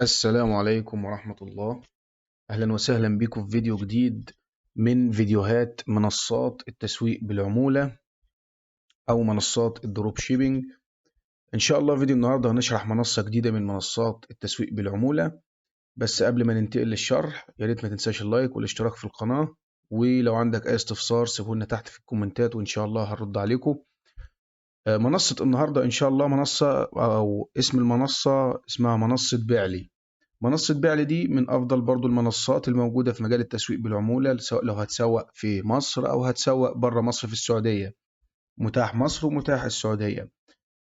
السلام عليكم ورحمة الله. أهلا وسهلا بكم في فيديو جديد من فيديوهات منصات التسويق بالعمولة أو منصات ال drop shipping. إن شاء الله فيديو النهاردة هنشرح منصة جديدة من منصات التسويق بالعمولة. بس قبل ما ننتقل للشرح يا ريت ما تنساش ال like والاشتراك في القناة، ولو عندك أي استفسار سيبهولنا تحت في الكومنتات وإن شاء الله هرد عليكم. منصة النهاردة إن شاء الله منصة أو اسم المنصة اسمها منصة بيعلي. منصة بيعلي دي من أفضل برضو المنصات الموجودة في مجال التسويق بالعمولة، سواء لو هتسوق في مصر أو هتسوق بره مصر في السعودية. متاح مصر ومتاح السعودية.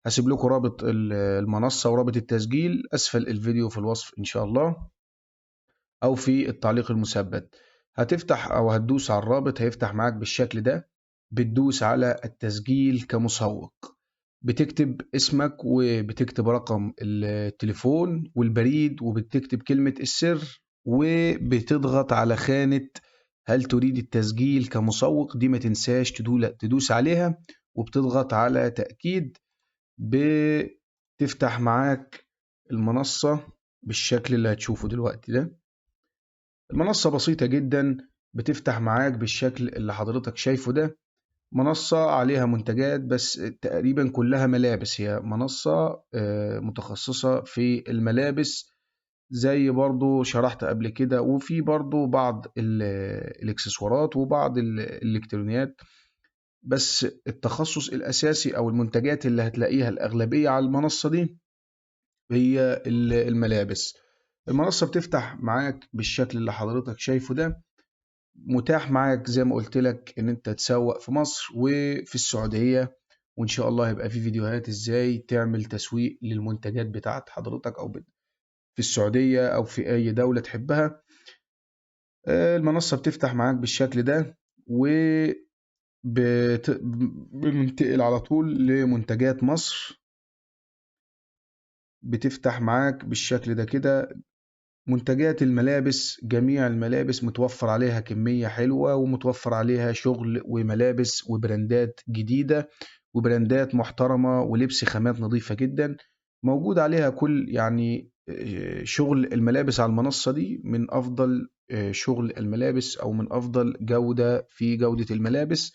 هسيب لكم رابط المنصة ورابط التسجيل أسفل الفيديو في الوصف إن شاء الله أو في التعليق المثبت. هتفتح أو هتدوس على الرابط هيفتح معاك بالشكل ده. بتدوس على التسجيل كمسوق، بتكتب اسمك وبتكتب رقم التليفون والبريد وبتكتب كلمة السر وبتضغط على خانة هل تريد التسجيل كمسوق، دي ما تنساش تدوس عليها، وبتضغط على تأكيد. بتفتح معاك المنصة بالشكل اللي هتشوفه دلوقتي ده. المنصة بسيطة جدا، بتفتح معاك بالشكل اللي حضرتك شايفه ده. منصة عليها منتجات بس تقريبا كلها ملابس، هي منصة متخصصة في الملابس زي برضو شرحت قبل كده، وفي برضو بعض الاكسسوارات وبعض الالكترونيات، بس التخصص الأساسي أو المنتجات اللي هتلاقيها الأغلبية على المنصة دي هي الملابس. المنصة بتفتح معاك بالشكل اللي حضرتك شايفه ده. متاح معاك زي ما قلت لك ان انت تسوق في مصر وفي السعودية، وان شاء الله هيبقى في فيديوهات ازاي تعمل تسويق للمنتجات بتاعت حضرتك او في السعودية او في اي دولة تحبها. المنصة بتفتح معاك بالشكل ده، وبننتقل على طول لمنتجات مصر. بتفتح معاك بالشكل ده كده منتجات الملابس، جميع الملابس متوفر عليها كمية حلوة، ومتوفر عليها شغل وملابس وبراندات جديدة وبراندات محترمة ولبس خامات نظيفة جدا موجود عليها. كل شغل الملابس على المنصة دي من أفضل شغل الملابس أو من أفضل جودة في جودة الملابس.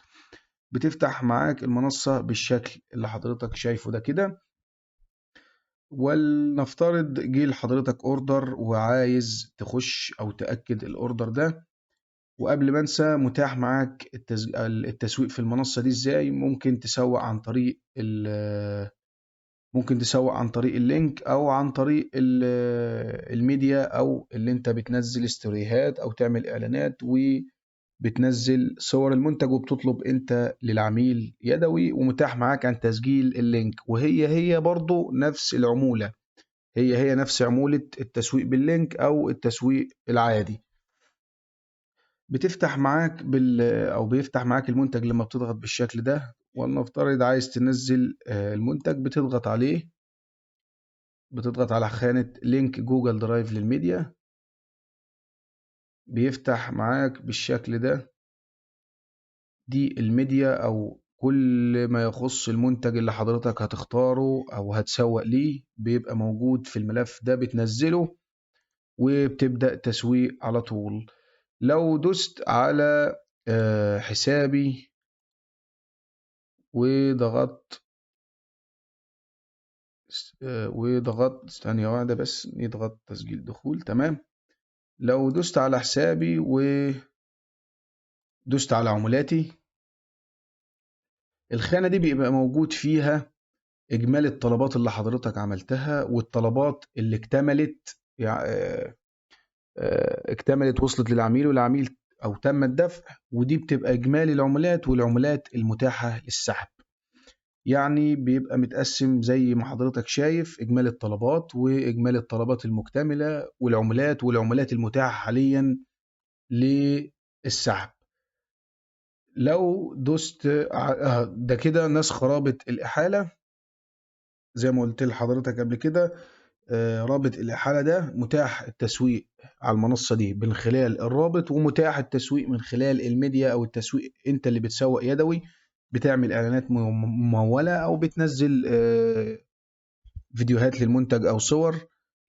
بتفتح معاك المنصة بالشكل اللي حضرتك شايفه ده كده. ولنفترض جه لحضرتك order وعايز تخش او تأكد ال order ده. وقبل ما انسى، متاح معاك التسويق في المنصة دي ازاي. ممكن تسوق عن طريق ال link او عن طريق الميديا، او اللي انت بتنزل ستوريهات او تعمل اعلانات وبتنزل صور المنتج وبتطلب انت للعميل يدوي. ومتاح معاك عن تسجيل ال link، وهي هي برضو نفس العمولة، هي هي نفس عمولة التسويق بال link او التسويق العادي. بتفتح معاك بال او بيفتح معاك المنتج لما بتضغط بالشكل ده. ولنفترض عايز تنزل المنتج، بتضغط عليه، بتضغط على خانة link Google Drive لل media، بيفتح معاك بالشكل ده. دي الميديا او كل ما يخص المنتج اللي حضرتك هتختاره او هتسوق ليه بيبقى موجود في الملف ده، بتنزله وبتبدأ تسويق على طول. لو دوست على حسابي وضغطت ثانية واحدة بس، نضغط تسجيل دخول. تمام. لو دوست على حسابي ودوست على عمولاتي، الخانة دي بيبقى موجود فيها إجمالي الطلبات اللي حضرتك عملتها والطلبات اللي اكتملت، اكتملت وصلت للعميل والعميل أو تم الدفع، ودي بتبقى إجمالي العمولات والعمولات المتاحة للسحب. بيبقى متقسم زي ما حضرتك شايف، إجمالي الطلبات وإجمالي الطلبات المكتملة والعمولات والعمولات المتاحة حاليا للسحب. لو دوست ده كده نسخ رابط الإحالة زي ما قلت لحضرتك قبل كده. رابط الإحالة ده متاح التسويق على المنصة دي من خلال الرابط، ومتاح التسويق من خلال الميديا أو التسويق أنت اللي بتسوق يدوي، بتعمل إعلانات ممولة أو بتنزل فيديوهات للمنتج أو صور.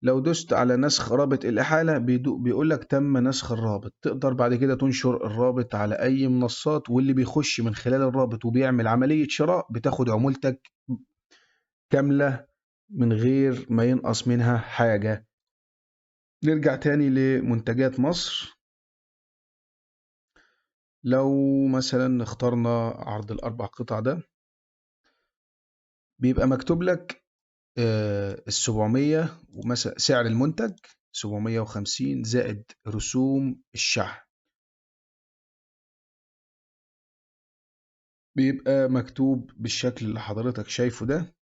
لو دوست على نسخ رابط الإحالة بيقول لك تم نسخ الرابط. تقدر بعد كده تنشر الرابط على أي منصات، واللي بيخش من خلال الرابط وبيعمل عملية شراء بتاخد عمولتك كاملة من غير ما ينقص منها حاجة. نرجع تاني لمنتجات مصر. لو مثلا اخترنا عرض الأربع قطع ده، بيبقى مكتوب لك 700 ومثلا سعر المنتج 750 زائد رسوم الشحن، بيبقى مكتوب بالشكل اللي حضرتك شايفه ده.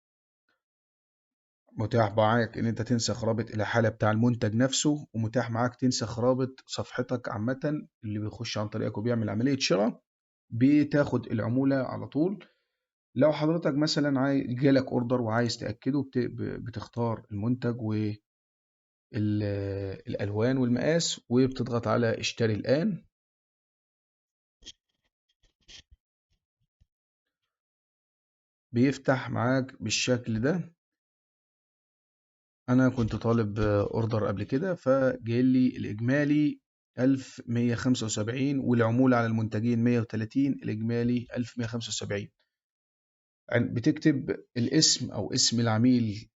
متاح معاك ان انت تنسخ رابط الإحالة بتاع المنتج نفسه، ومتاح معاك تنسخ رابط صفحتك عامة اللي بيخش عن طريقك وبيعمل عملية شراء بتاخد العمولة على طول. لو حضرتك مثلا جالك order وعايز تأكده، بتختار المنتج والألوان والمقاس وبتضغط على اشتري الآن. بيفتح معاك بالشكل ده. أنا كنت طالب order قبل كده، فجاي لي الإجمالي 1175 والعمولة على المنتجين 130، الإجمالي 1175. بتكتب الاسم أو اسم العميل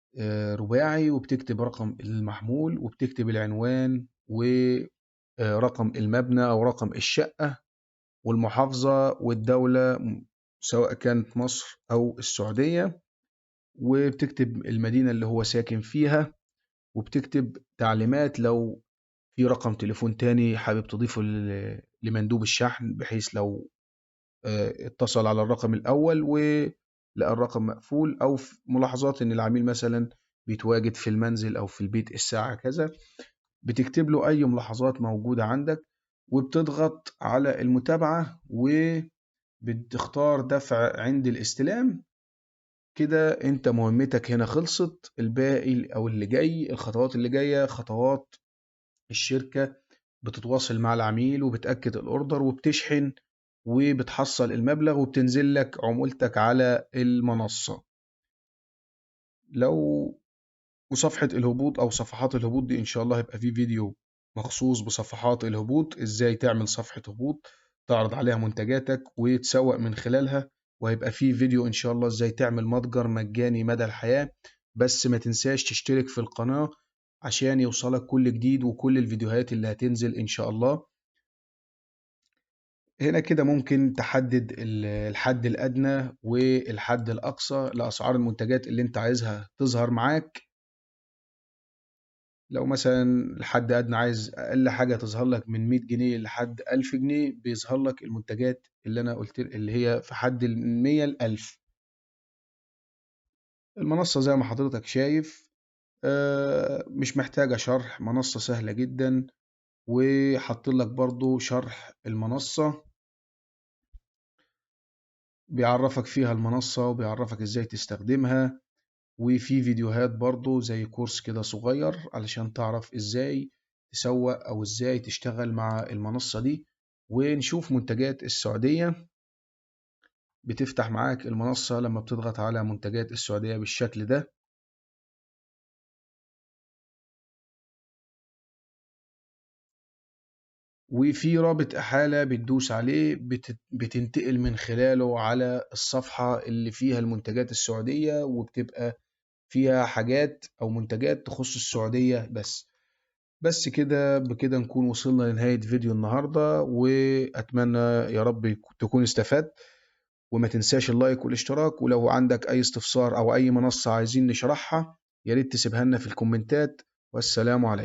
رباعي، وبتكتب رقم المحمول، وبتكتب العنوان ورقم المبنى أو رقم الشقة والمحافظة والدولة سواء كانت مصر أو السعودية، وبتكتب المدينة اللي هو ساكن فيها، وبتكتب تعليمات لو في رقم تليفون تاني حابب تضيفه لمندوب الشحن، بحيث لو اتصل على الرقم الأول ولقى الرقم مقفول، أو في ملاحظات إن العميل مثلا بيتواجد في المنزل أو في البيت الساعة كذا، بتكتب له أي ملاحظات موجودة عندك، وبتضغط على المتابعة وبتختار دفع عند الاستلام. كده انت مهمتك هنا خلصت. الباقي او اللي جاي، الخطوات اللي جاية خطوات الشركة بتتواصل مع العميل وبتأكد الاوردر وبتشحن وبتحصل المبلغ وبتنزل لك عمولتك على المنصة. لو وصفحة الهبوط او صفحات الهبوط دي ان شاء الله هيبقى في فيديو مخصوص بصفحات الهبوط، ازاي تعمل صفحة هبوط تعرض عليها منتجاتك وتسوق من خلالها، وهيبقى في فيديو ان شاء الله ازاي تعمل متجر مجاني مدى الحياة. بس ما تنساش تشترك في القناة عشان يوصلك كل جديد وكل الفيديوهات اللي هتنزل ان شاء الله. هنا كده ممكن تحدد الحد الأدنى والحد الأقصى لأسعار المنتجات اللي انت عايزها تظهر معاك. لو مثلا الحد أدنى عايز أقل حاجة تظهر لك من 100 جنيه لحد 1000 جنيه، بيظهر لك المنتجات اللي أنا قلت اللي هي في حد 100 ل1000. المنصة زي ما حضرتك شايف مش محتاجة شرح، منصة سهلة جدا، وحاطين لك برضو شرح المنصة، بيعرفك فيها المنصة وبيعرفك ازاي تستخدمها، وفي فيديوهات برضو زي كورس كده صغير علشان تعرف ازاي تسوق او ازاي تشتغل مع المنصة دي. ونشوف منتجات السعودية، بتفتح معاك المنصة لما بتضغط على منتجات السعودية بالشكل ده. وفي رابط إحالة بتدوس عليه بتنتقل من خلاله على الصفحة اللي فيها المنتجات السعودية، وبتبقى فيها حاجات أو منتجات تخص السعودية بس. بس كده بكده نكون وصلنا لنهاية فيديو النهاردة، وأتمنى يا رب تكون استفدت، وما تنساش اللايك والاشتراك، ولو عندك أي استفسار أو أي منصة عايزين نشرحها يا ريت تسيبها لنا في الكومنتات. والسلام عليكم.